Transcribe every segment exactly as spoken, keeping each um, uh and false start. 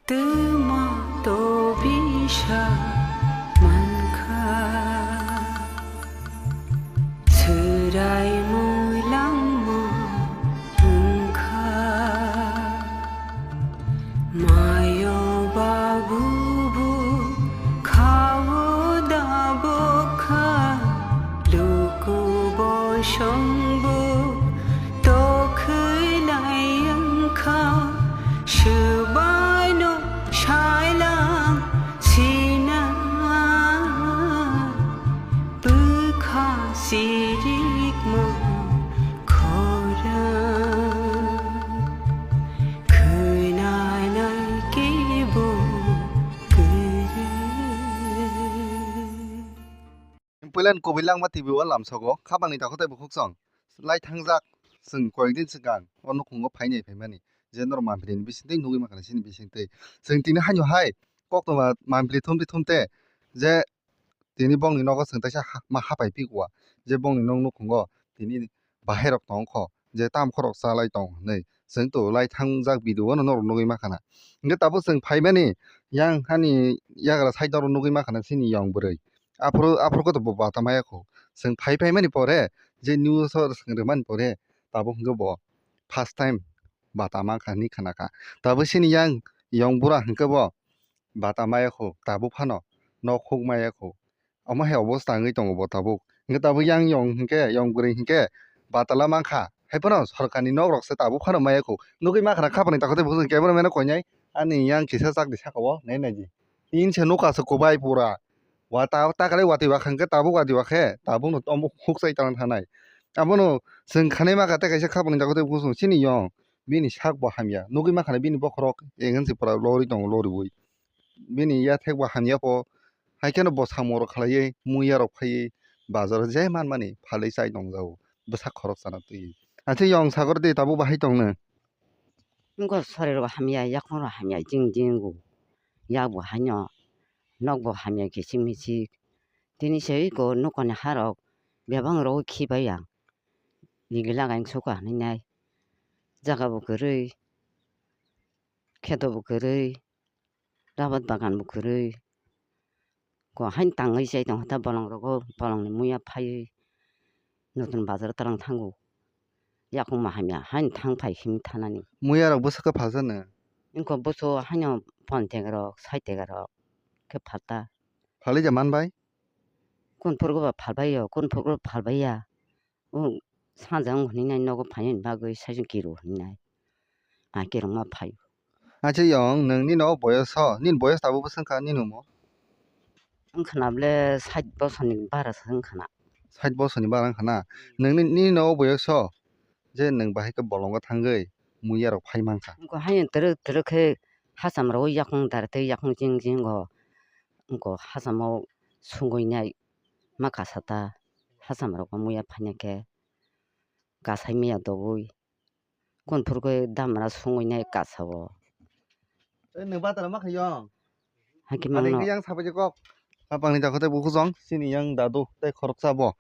Twma to bisa mankha, swraimung langma wngkha. Mayo babu bu khao da bokha, luku bosong bu tokhwlai wngkha, swbaino sailang sina bwkha sirikma khorang khwnanai kebo kwrwi. Puilan kubui langma T V o lamsogo, khapangni takhuk tei bukhuk song lai thangjak. Chwng koyekdin swkang o nukhungo phainai phaimani, je norok mampli ni bisingtwi nugwi mankha chini bisingtwi. Chwng tini haino hai koktwma mampli thumtwi thumte, je tini bongni nogo chwng teisa ha-, ma hapai pikuwa, je bongni nok nukhungo tini bahairok tongkho, je tam khorok chalai tong hinwi chwng to lai thangjak video no norok nugwi mankha na. Hwnkhe tabuk chwng phaimani yang hani yagra side norok nugwi mankha na chini yong bwrwi. Aphuru, aphuru koto bo bata maya kho. Chwng phai phai mani pore, je news o chwng rwmani pore, tabuk hwnkhe bo first time bata mankha hinwi khna kha. Tabuk chini yang yong bura hwnkhe bo bata maya kho, tabuk phano nok huk maya kho. Omo hai obosta wngwi tongo bo tabuk. Hwnkhe tabuk yang yong hwnkhe, yong bwrwi hwnkhe batala mankha. Hai phano sorkarni nok rok se tabuk phano maya kho. Nugwi mankha na khapani takhuk tei bukhuk camera man o koinai. Ani yang kisa chakdi saka o nai naidi. Tin se nuka se kubai pura. Wa ta, ta kale watwi wa kha hwnkhe tabuk watwi wa khe, tabuk no tombo huk chai tang thanai. Abono chwng khanai ma kha tei kaisa khapang jago tei buchung chini yong. Bini sak bo hamya. Nugwi ma khana bini bokhorok engel se pura lori tongo loriwi. Bini yathek bo hamya po. Hai kheno bo samung rok khlaiwi muiya rok phaiwi bazar o je man mani phalwi chai tong jago. Bwsak khorok chana twi. Achi yong sagor twi tabuk bahai tong no. Wngkha sori rok hamya, yakung rok hamya, jing jing go. Yak bo haino, nok bo hamya kichik michik. Tini se iko nokoni harok bebang rok khibai ang. Nigila kain suka hinwi nai. Jaga bo kwrwi, kheto bo kwrwi, rabar bagan bo kwrwi. Ko hain tangwi chai tong kha ta bolong rogo, bolong ni muya phaiwi nutun bazar twlang thango. Yakung ma hamya hain thang phai him thanani. Muya rok bwswk khe phalsa no? Wngkha bwswk haino pon tega rok, sai tega rok khe phalta. Phalwi ja man bai? Kun phurgo ba phalbai yo, kun phurgo phalbai ya. O sajang hwnwi nai nogo phainani bagwi sajang kiro hwnwi nai. A kirokma phai. Acha yong, nwng nini o boyoso, nini boyos tabuk bwswk wngkha nini umor? Wngkha na bole sait bosorni bara se wngkha na. Sait bosorni bara wngkha na? Nwng ni, nini o boyoso je nwng bahai khe bolongo thangwi muiya rok phai mankha. Wngkha haino twrwk twrwk khe hacham rogo yakung dar tei yakung jing jing o wngkha hachamo sungwi nai ma kasa ta hacham rogo muiya phaina khe kasai miya dogwi. Kun phurkhe damra sungwi nai kasa o. Tei nwng bata rw ma khaiyong? Hakhe mangno. Ani yang sabai kok. Khapangni dakho tei bukhuk song, chini yang dadu tei khoroksa bo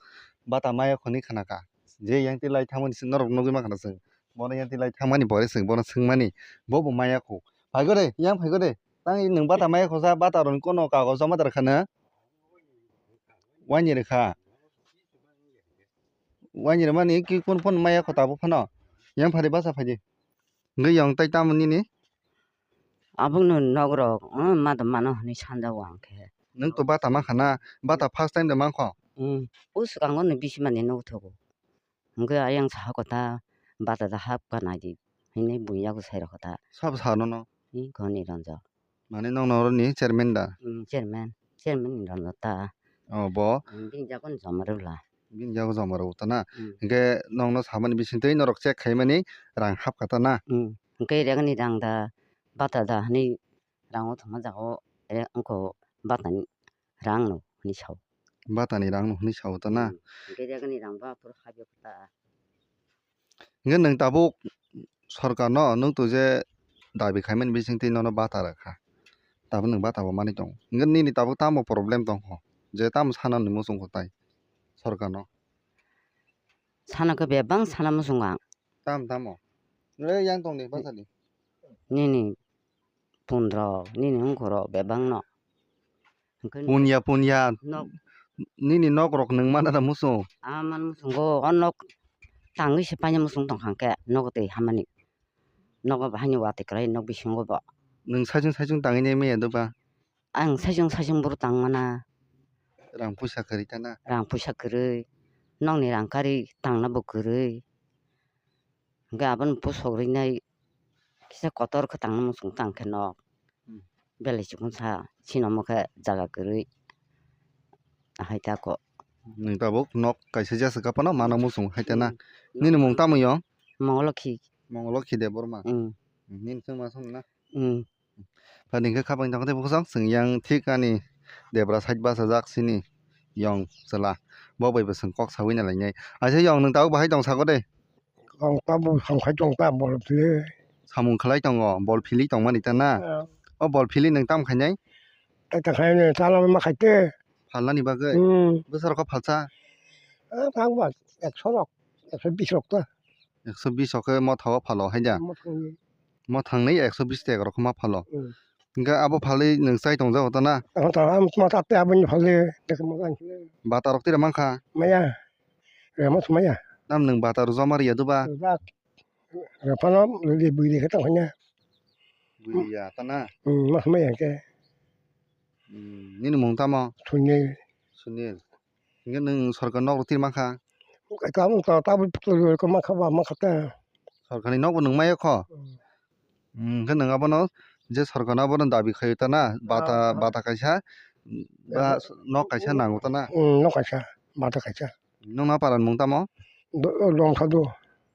bata maya khoni khana kha. Je yang tei lai thangmani se norok nugwi mankha na chwng. Bono yang tei lai thangmani pore chwng bono swngmani. Bo bo maya khu. Phaigo de, yang phaigo de. Tang nwng bata maya khosa, bata rwni kono kagoz joma dar khana. Waini rwkha. Waini rwmani ki kun phone maya kho tabuk phano. Yang phari basa phaidi. Hwnkhe yong tai tamo nini? Abokno nok rok, uh, ma da mano hwnwi sanjago ang khe. Nwng to bata mankha na, bata first time da mankho? Hmm. O swkango no bisi mani nugthogo. Hwnkhe ayang saha kotha bata da hap ka naidi hwnwi buini yago sai rokha ta. Sabo sa nono? Hi khoni ronjo. Mane nokno oroni chairman da? Hmm, chairman. Chairman ni ronjo ta. Oh, bo? Hmm, bini yago ni joma rwla. Bini yago joma rw ta na? Hmm. Hwnkhe nokno samani bisingtwi norok check khaimani rang hap kha ta na? Hmm. Hwnkhe rega ni rang da bata da hwnwi rang o thwngma jaga o re wngkho bata ni rang no hwnwi sao. Bata ni rang no hwnwi sao ta na? Hmm. Hwnkhe rega ni rang ba phuru habya kha ta. Hwnkhe nwng tabuk sorkar no nwng to je dabi khaimani bisingtwi nono bata rwkha. Tabuk nwng bata bo manwi tongo. Hwnkhe nini tabuk tamo problem tongkho? Je tamo sana ni muchungkho tai sorkar no? Sana khe bebak sana muchungo ang. Tam tamo? Le yang tongni basa di. Nini pundro, nini wngkhorok bebakno. Hwnkhe punya, punya. Nok. Nini nok rok nwng mana da muchung? Ama muchungo, o nok tangwi se paina muchung tongkha hwnkhe, nogo twi hamani. Nogo bahai ni watwi kwlai nok bisingo bo. Nwng saichung saichung tangwi nai maya doba? Ang saichung saichung boro tang mana. Rang puisa kwrwi tana? Rang puisa kwrwi. Nokni rang kari tangna bo kwrwi. Hwnkhe aboni bwswk rinai kisa kotor khe tangna muchung tang khe nok. Hmm. Belai chikon sa chini omo khe jaga kwrwi. Ahai tako. Nwng tabuk nok kaisa jasa kapano mana muchung hai tana. Hmm. Nini mung tamo yong? Mongolokhi. Mongolokhi Debbarma. Hmm. Nini chwngma song na? Hmm. Phaidi hwnkhe khapang tongkha tei bukhusong chwng yang thik ani debra side bachajak chini yong chwla. Bo bai bo chwng kok saui na lainai. Aisa yong nwng tabuk bahai tong sako de. Tong tabuk samung khai tong ta bol phili. Samung khlai tongo, bol phili tongmani ta na? Eh. O bol phili nwng tam khainai? Tai ta khainai, ta lama ma khaite. Phalnani bagwi? Hmm. Bwsarok kho phalsa? Eh, tang ba, ekso rok, ekso bis rok ta. Ekso bis rok khe motha o phalo hai da? Mothangni. Mothangnai ekso bis taka rok khe ma phalo. Hmm. Hwnkhe abo phalwi nwng chai tongjago ta na? Tamo ta, tamo ta, tei aboni phalwi, tei khe mothang khe. Bata rok tira mankha? Maya. Rema thumaya. Tam nwng bata rwjak ma rwya doba? Rwjak. Rwphano rwdi bwrwi khe tongkha na. Bwrwi ya ta na? Hmm, ma thumaya khe. Hmm, nini mung tamo? Sunil. Sunil. Hwnkhe nwng sorkar nok rw twi mankha? Tamo ta, tamo mankha ba mankha ta. Sorkarni nokbo nwng maya kho? Hmm. Hmm, hwnkhe nwng abono je sorkarno abono dabi khaio ta na? Bata, ah, bata kaisa, ba nok kaisa nango ta na? Hmm, nok kaisa, bata kaisa. Nokna paran mung tamo? Do-, Rongsado.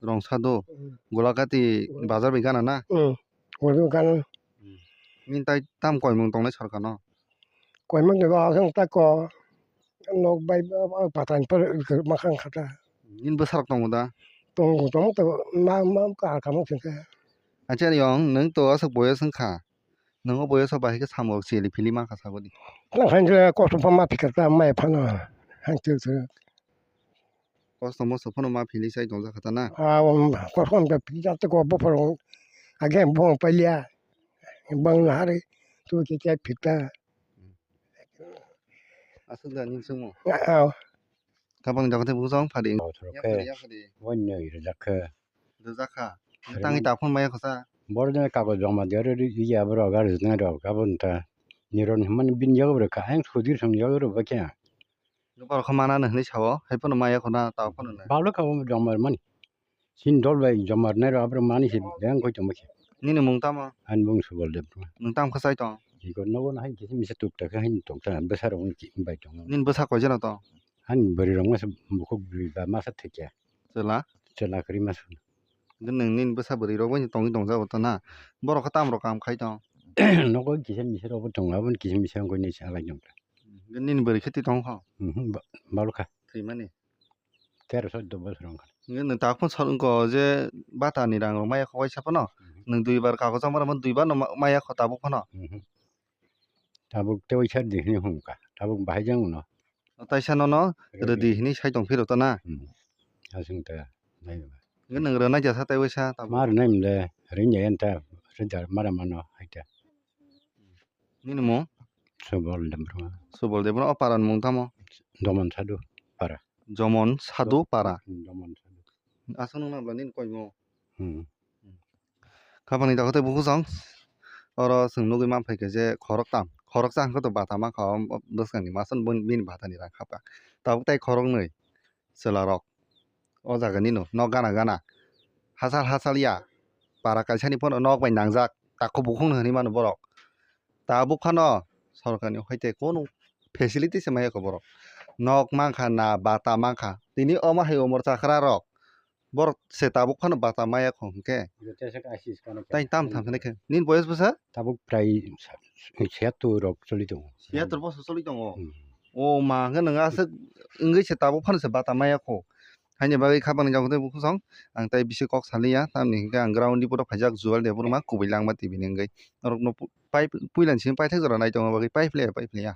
Rongsado. Hmm. Golagati bazar bai gana na? Hmm. Golagati gana. Hmm. Nini tai tam koimung tongnai sorkarno? Koimung de ba aswng ta ko. Nok bai ba, ba, patani par makhang khata. Nini bwsarok tongo da? Tongo, tongo to ma, ma kahar kamo singkhe. Acha yong nwng to aswk boyos wngkha. Nwng o boyoso bahai khe samung chili phili mankha sabo di. Nang hai je kosto pha ma phikar ta mai phano. Hai tu tu. Kosto mosto phano ma phili sai tongjakha ta na? Ah, um, kosto am ta phili ta ko bophor. Age bong palia. Bang hari tu ke ke phita. Aswk da nini chwngmo? Ah, ah. Kabang jaga tei bujang phadi. Oh, thoro khe. Yaphadi, yaphadi. Wannoi rwjak khe. Rwjak kha. Rwjak. Tangwi ta phone maya khosa. Boro jani kagoj joma diya rw, iya borok gari jwnai rok, aboni ta. Niron himani bini yago rw kha, ayang sudir song yago rw ba khe. Borok kho mana no hinwi sao, hai phano maya khona, ta phano no. Balo kha joma mani. Chini dol bai joma rwnai rok aborok mani se beng koi tongma khe. Nini mung tamo? Ani mung Subal Debbarma. Nwng tamo khe chai tong? Iko nogo no hai kisa misa tuk ta khe hai tong ta bwsa rok bai tongo. Nini bwsa koi jana tong? Ani bwrwi rok masa bukhuk bwrwi ba masa thwikya. Chwla? Chwla kwrwi masa. Nwng nini bwsa bwrwi rok bai tongwi tongjago ta na? Borok khe tamo rok kam khai tong? Nogo kisa misa rok bo tongo, aboni kisa misa wngkhe nini salai tong ta. Nini bwrwi khe twi tong kho? Mhm, ba-, balo kha. Thwimani? Tero soddo bosor wngkha. Nwng tabuk phano sal wngkha je bata ni rang rok maya kho waisa phano. Mhm. Nwng duibar kagoz amar duibar no ma-, maya kho tabuk phano. Mhm. Tabuk tei waisa di hwnwi hwn kha. Tabuk bahai jang uno. Taisa nono rwdi hwnwi sai tong phiro ta na? Hmm. Aswng ta nai ba. Nwng rwnai jasa tei waisa tabuk. Ma rwnai mle rwngya yan ta rwjar mara mano hai ta. Nini mung? Subal Debbarma. Subal Debbarma, o paran mung tamo? Domon Sadu para. Jomon Sadu para. Hmm, Domon Sadu. Aswk nung nabla nini koi mo? Hmm. Khapangni dago tei bukhusong. Oro chwng nugwi manphai khe je khoroktham. Khoroksa hwnkhe to bata mankha o bwskangni masa bini batani rang khapkha. Tabuk tai khoroknwi chwlarok. O jaga nino nok gana gana. Hachal hachal ya. Para kaisani phano nok bai nangjak. Takhuk bukhukno hinwi mano borok. Tabuk phano sorkarni hoite kono facility se maya kho borok. Nok mankha na bata mankha. Tini omo hai umor chakra rok. Borok se tabuk phano bata maya kho hwnkhe. Joto se kaisi skano tai tam tham khe. Nini boyos bwsa? Tabuk prai sa-, siyattor rok choli tongo. Siyattor bosor choli tongo? Hmm. O ma hwnkhe nwng aswk wngwi se tabuk phano se bata maya kho. Haini bagwi khapangni jaga tei bukhusong ang tai bisi kok saliya, tamni hwnkhe ang ground ni photo khaijak Juwal Debbarma kubui langma T V ni wngwi. Norokno pu-, pai-, puila ni simi paithak jora nai tongma bagwi pai phlaiya, pai phlaiya.